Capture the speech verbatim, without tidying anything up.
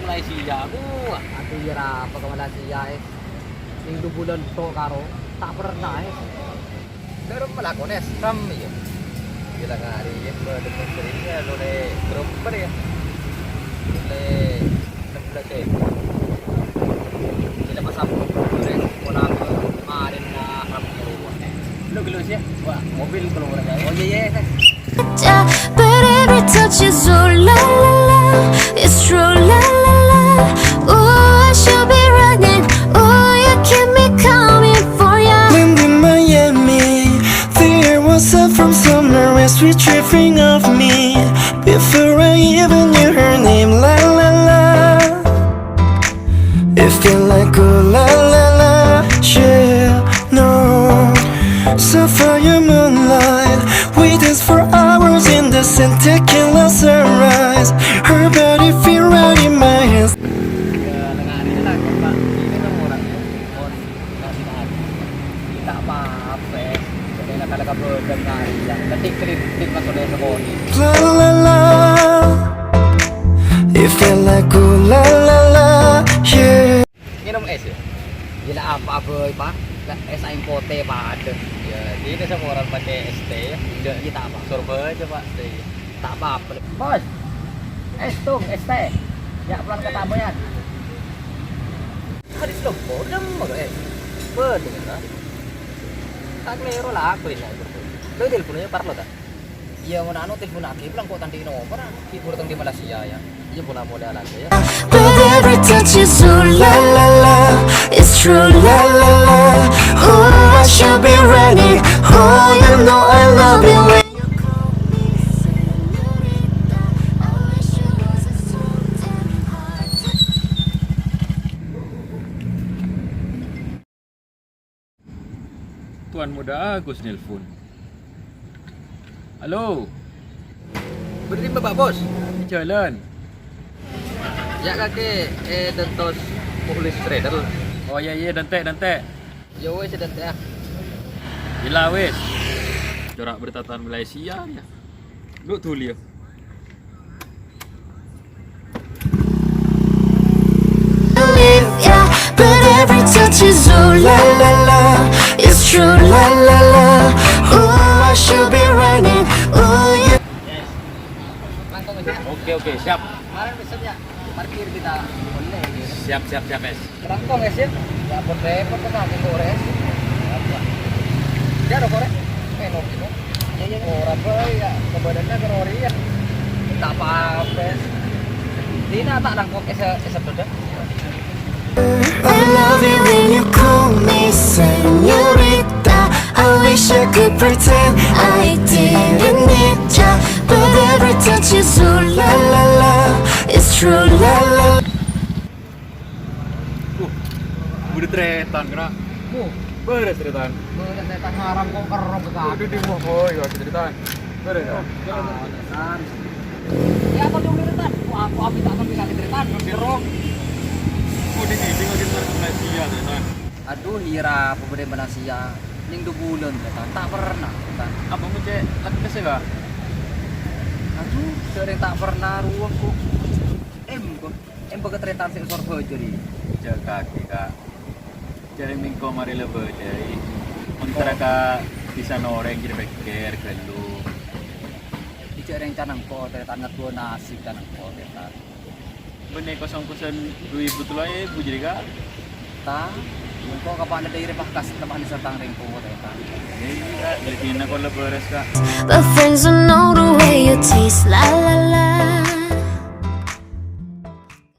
Malaysia, aku. Aduh, iyâ, arapa ka Malaysia, eh? Minggu bulân to' karo, ta' pernah, eh. Terus melakon, eh, ram, iyâ. Gila ngari, iyâ, berdemen sering, iyâ, lo le berapa, iyâ? Lo le enam belas, eh. Kita pasang, eh, pola apa? Kemarin, ah, ram, iyâ. Lo gelo, iyâ? Wah, mobil keluar, iyâ. Oh, iyâ, iyâ, eh. But every touch is ooh la la la, it's true la la la. Ooh, I should be running. Ooh, you keep me coming for ya. Land in Miami, the air was hot from summer, sweet tripping off me. Before I even knew her name, la la la. It feel like ooh la la la, yeah, no. Sapphire moonlight, we dance for hours in the sand, tequila sunrise. Her body feel right in my hands. Iyâ, tengah hari lah, Pak. Ini kan orang telepon, kasih tahu. Kita apa-apa, eh. Jadi, nak ada kabar, kan, hari, ya. Ketik, klik, klik, masuk ke telepon. La la la. It feel like ooh la la la, yeah. Ngènom es, yâ? Yâ, la apa bhâi, Pak? La es aèng potè padâ. Yâ, dinah saporana pacè es teh, yâ. Iyâ, ta' apa. Sorbhâjâ, Pak, teh. Ta' apa-apa. Bos, es tuh, es teh. Yâ, pulang ke Tabayan. Hadis lo, podem, es. Bener, kan? Ta' kalèro la aku ini. Lo telepon aja, parlo, ta'? Iyâ, mon anu, telponaghi, pulang kok tandhi nomor, ah. Ki' buru teng di Malaysia, yâ. Iyâ, pon molè alangkè, yâ. But every touch is ooh la la la, it's true la la la. Oh, I should be running. Oh, you know I love it when you call me señorita. I wish I was a sultan. Tuan Muda Agus nelpon. Halo. Bâdâ dimma, Pak Bos? È jhâlân. Yâ, kakè, eh, dântos polis trader. Oh, iyâ, iyâ, dântè', dântè'. Yâ wes, dântè', ah. Gila, wes. Corak bertatan Malaysia, yâ. Lu tuh, lihat. Believe, yeah, but every touch is ooh la la la. It's true la la la. Ooh, I should be running. Ooh, yeah. Oke, oke, siap. Kemarin pesennya parkir kita online, ya. Siap, siap, siap, es. Kerangkong, es, ya? Ya, ampon repot, kan, lagi ngorek, es. Apa? Dia ada korek? Eh, no, gitu. Iya, iya. Ora, Boy, ya. Kebadannya kerori, ya. Tak apa-apa, es. Dina tak nangkok, es, es, sudah. I love it when you call me señorita. I wish I could pretend I didn't need ya. But every touch is ooh la la la. It's true la la. Uh, budi tretan, kena. Uh, beres tretan. Beres tretan, haram kok kerong ke kaki. Aduh, di bawah, oh, iya, tretan. Beres, ya? Tretan. Ya, atau dong tretan. Wah, aku ambil tangan bisa tretan. Kerong. Oh, di sini lagi Malaysia, tretan. Aduh, iyâ, ra, apa bâdâ Malaysia. Ning dhu bulân, tretan. Ta' pernah, tretan. Apa ngecek lagi sih, Kak? Aduh, sering ta' pernah ruweng kok. Em, kok. Em, bakal tretan sè osor bâjâ, ri. Jhâ' kakè, Kak. Jhâ' rèng mèngko marè la bâjâ, ri. Montara ka bisa norèng jârèya pèkkèr ghâllu. Jhâ' rèng canangko, tretan, ngadduwâ nasib canangko, tretan. Bânnè kosong-kosong dhu èbu tello èbu jârèya, Kak. Ta, mèngko kapa'na dhâri pas kas teppa'na sarta rèng kowat, tretan. Iyâ, Kak. Jârèya dinah kolla bârâs, Kak. But friends don't know the way you taste, la la la.